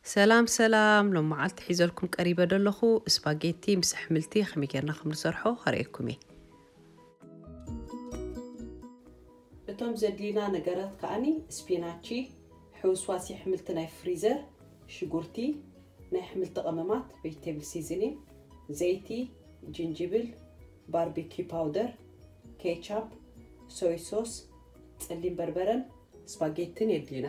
ሰላም ሰላም፣ ሎም መዓልቲ ሒዘልኩም ቀሪበ ደለኹ ስፓጌቲ ምስ ኣሕምልቲ ከመይ ጌርና ከም ንሰርሖ ከርእየኩም እየ። እቶም ዘድልዩና ነገራት ከኣኒ ስፒናቺ፣ ሕውስዋሲ ኣሕምልቲ ናይ ፍሪዘር፣ ሽጉርቲ፣ ናይ ኣሕምልቲ ቀመማት፣ ቬጅቴብል ሲዝኒን፣ ዘይቲ፣ ጅንጅብል፣ ባርቢኪ ፓውደር፣ ኬቻፕ፣ ሶይ ሶስ፣ ጸሊም በርበረን ስፓጌትን የድልዩና።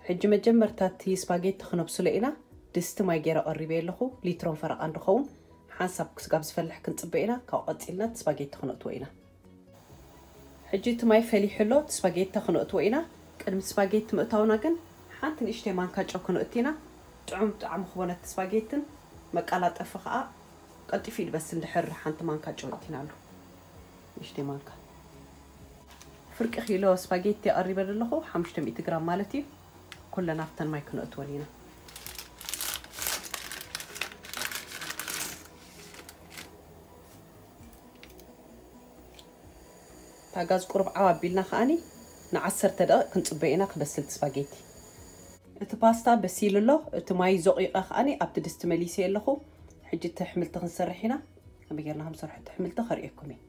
ሕጂ መጀመርታ እቲ ስፓጌቲ ክነብስሎ ኢና። ድስቲ ማይ ገይረ ቀሪበ ኣለኹ፣ ሊትሮን ፈረቓን ድኸውን። ሓንሳብ ክስጋብ ዝፈልሕ ክንጽበ ኢና፣ ካብኡ ቀጺልና እቲ ስፓጌቲ ክነእትዎ ኢና። ሕጂ እቲ ማይ ፈሊሑ ኣሎ፣ እቲ ስፓጌቲ ክነእትዎ ኢና። ቅድሚ ስፓጌቲ ምእታውና ግን ሓንቲ ንእሽተይ ማንካ ጨው ክነእቱ ኢና። ጥዑም ጣዕሚ ክቦ ነቲ ስፓጌትን መቀላጠፊ ከኣ ቀልጢፉ ይድበስል እንድሕር ሓንቲ ማንካ ጨው እቲናሉ። ንእሽተይ ማንካ። ፍርቂ ኪሎ ስፓጌቲ ኣቐሪበ ዘለኹ፣ ሓሙሽተ ሚእቲ ግራም ማለት እዩ። ኩለን ኣብተን ማይ ክነእትወን ኢና። እታ ጋዝ ቁሩብ ዓው ኣቢልና ከኣኒ ንዓሰርተ ደቂቕ ክንጽበዮ ኢና ክበስል እቲ ስፓጌቲ። እቲ ፓስታ በሲሉ ኣሎ፣ እቲ ማይ ዘቑቐ ከኣኒ ኣብቲ ድስቲ መሊሰ ኣለኹ። ሕጂ እቲ ኣሕምልቲ ክንሰርሕ ኢና። ከመይ ጌርና ከም ሰርሖ እቲ ኣሕምልቲ ከርእየኩም እየ።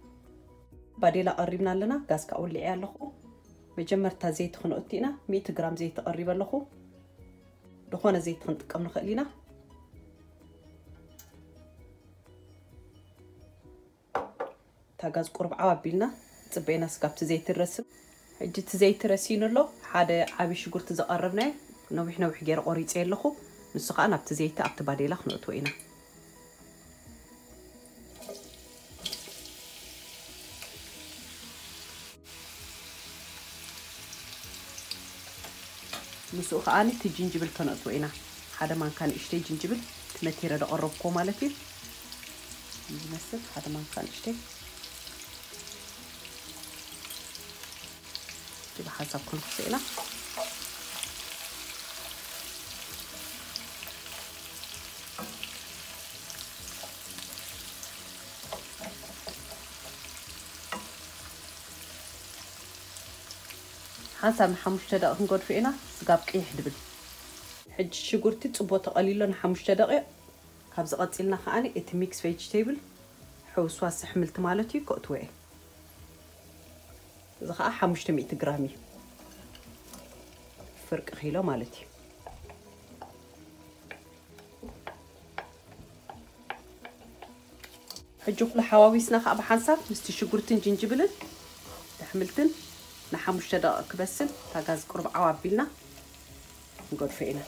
ባዴላ ቀሪብና ኣለና፣ ጋዝ ከኣ ወሊዐ ኣለኹ። መጀመርታ ዘይቲ ክነእቱ ኢና፣ ሚእቲ ግራም ዘይቲ ቀሪበ ኣለኹ። ዝኾነ ዘይቲ ክንጥቀም ንኽእል ኢና። እታ ጋዝ ቁሩብ ዓው ኣቢልና ጽበየና ስጋብ እቲ ዘይቲ ረስን። ሕጂ እቲ ዘይቲ ረሲኑ ኣሎ። ሓደ ዓቢ ሽጉርቲ ዝቐረብናዮ ነዊሕ ነዊሕ ገይረ ቆሪጸ ኣለኹ። ንሱ ከኣ ናብቲ ዘይቲ ኣብቲ ባዴላ ክነእትዎ ኢና። ምስኡ ከኣ እቲ ጅንጅብል ከነእትዎ ኢና። ሓደ ማንካ ንእሽተይ ጅንጅብል፣ እቲ መቲረ ደቐረብኩዎ ማለት እዩ። ዝመስል ሓደ ማንካ ንእሽተይ። ብሓንሳብ ክንክሶ ኢና። ሓንሳብ ንሓሙሽተ ደቂቕ ክንገድፎ ኢና፣ ስጋብ ቅይሕ ድብል። ሕጂ ሽጉርቲ ጽቡቕ ተቐሊሎ ንሓሙሽተ ደቂቕ። ካብዚ ቀጺልና ከኣኒ እቲ ሚክስ ቬጅቴብል፣ ሕውስዋስ ኣሕምልቲ ማለት እዩ፣ ከእትዎ እየ። እዚ ኸኣ ሓሙሽተ ሚእቲ ግራም እዩ፣ ፍርቂ ኪሎ ማለት እዩ። ሕጂ ኩሉ ሓዋዊስና ከኣ ብሓንሳብ ምስቲ ሽጉርትን ጅንጅብልን ኣሕምልትን ንሓሙሽተ ደቂቕ ክበስል እታ ጋዝ ቁሩብ ዓው ኣቢልና ንገድፎ ኢና።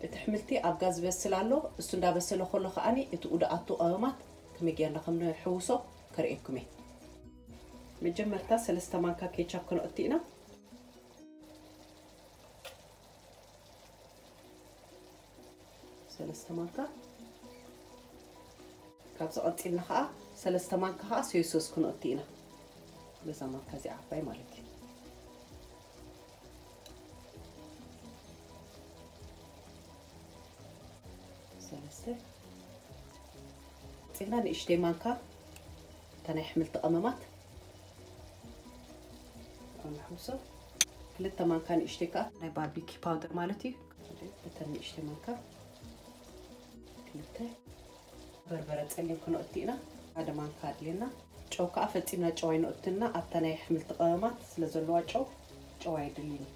እቲ ኣሕምልቲ ኣብ ጋዝ ይበስል ኣሎ። እሱ እንዳበሰለ ከሎ ከኣኒ እቲ ውድኣቱ ቀመማት ከመይ ጌርና ከም ንሕውሶ ከርእየኩም እየ። መጀመርታ ሰለስተ ማንካ ኬቻፕ ክነእቱ ኢና። ሰለስተ ማንካ። ካብዚ ቀጺልና ከኣ ሰለስተ ማንካ ከኣ ሶይ ሶስ ክነእቱ ኢና። በዛ ማንካ እዚኣ ዓባይ ማለት እዩ። ሰለስተ። ቀጺልና ንእሽተይ ማንካ እታ ናይ ኣሕምልቲ ቀመማት። ኣንሕውሶ። ክልተ ማንካ ንእሽተይ ከኣ ናይ ባርቢኪ ፓውደር ማለት እዩ። እተን ንእሽተይ ማንካ ክልተ። በርበረ ጸሊም ክነእቱ ኢና። ሓደ ማንካ ኣድልየና። ጨው ከኣ ፈጺምና ጨው ኣይነእቱና። ኣብታ ናይ ኣሕምልቲ ቀመማት ስለ ዘለዋ ጨው፣ ጨው ኣየድልን እዩ።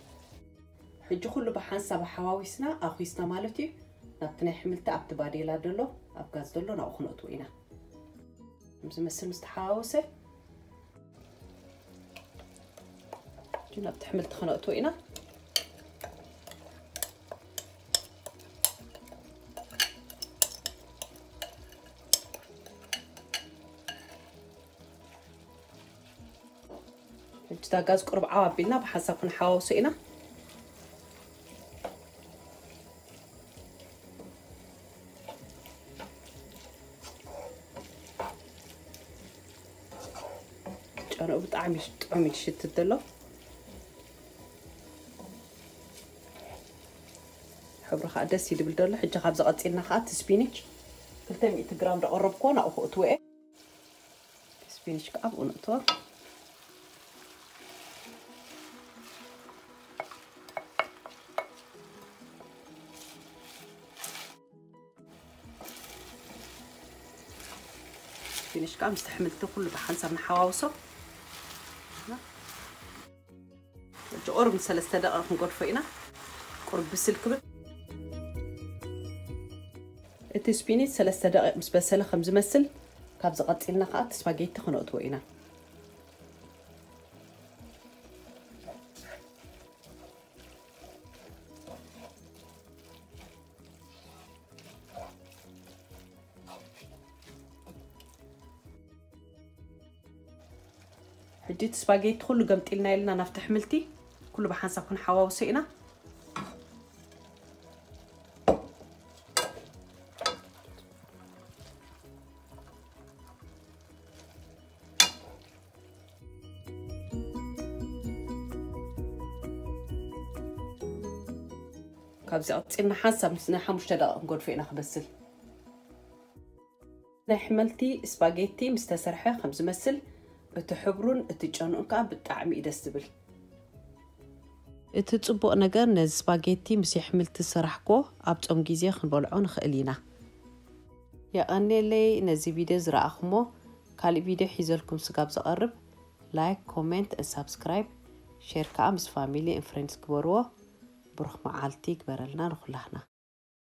ሕጂ ኩሉ ብሓንሳብ ሓዋዊስና፣ ኣኹስና ማለት እዩ። ናብቲ ናይ ኣሕምልቲ ኣብቲ ባዴላ ደሎ፣ ኣብ ጋዝ ደሎ ናብኡ ክነእትዎ ኢና። ከም ዝመስል ምስ ተሓዋወሰ፣ ሕጂ ናብቲ ኣሕምልቲ ክነእትዎ ኢና። ሕጂ እታ ጋዝ ቁሩብ ዓው ኣቢልና ብሓንሳብ ክንሓዋውሶ ኢና። ጨንኡ ብጣዕሚ ጥዑም እዩ ዝሽትት ዘሎ። ሕብሩ ከዓ ደስ እዩ ዝብል ዘሎ። ሕጂ ካብዚ ቀፂልና ከዓ እቲ ስፒንች ክልተ ሚእቲ ግራም ዝቐረብኩዎ ናብኡ ክእትዎ እየ። ስፒንች ከዓ ኣብኡ ንእትዎ። ሽቃ ምስ ኣሕምልቲ ኩሉ ብሓንሳብ ንሓዋውሶ። ሕጂ ቁሩብ ንሰለስተ ደቂቕ ክንገድፎ ኢና። ቁሩብ ብስል ክብል። እቲ ስፒኒች ሰለስተ ደቂቕ ምስ በሰለ ከም ዝመስል፣ ካብዚ ቀጺልና ከኣ እቲ ስፓጌቲ ክነእትዎ ኢና። ሕጂ እቲ ስፓጌቲ ኩሉ ገምጢልና ኢልና ናብቲ ኣሕምልቲ ኩሉ ብሓንሳብ ክንሓዋውሶ ኢና። ካብዚ ቀጺልና ሓንሳብ ምስ ናይ ሓሙሽተ ደቂቕ ክንገድፎ ኢና ክበስል። ናይ ኣሕምልቲ ስፓጌቲ ምስ ተሰርሐ ከም ዝመስል፣ እቲ ሕብሩን እቲ ጨንኡን ከኣ ብጣዕሚ እዩ ደስ ዝብል። እቲ ጽቡቕ ነገር፣ ነዚ ስፓጌቲ ምስ ኣሕምልቲ ዝሰራሕክዎ ኣብ ጾም ግዜ ክንበልዖ ንኽእል ኢና። የቐንየለይ ነዚ ቪድዮ ዝረኣኹሞ። ካልእ ቪድዮ ሒዘልኩም ስጋብ ዝቐርብ፣ ላይክ፣ ኮሜንት፣ ሳብስክራይብ፣ ሼር ከኣ ምስ ፋሚሊ ን ፍሬንድስ ግበርዎ። ብሩኽ መዓልቲ ይግበረልና ንኹላህና።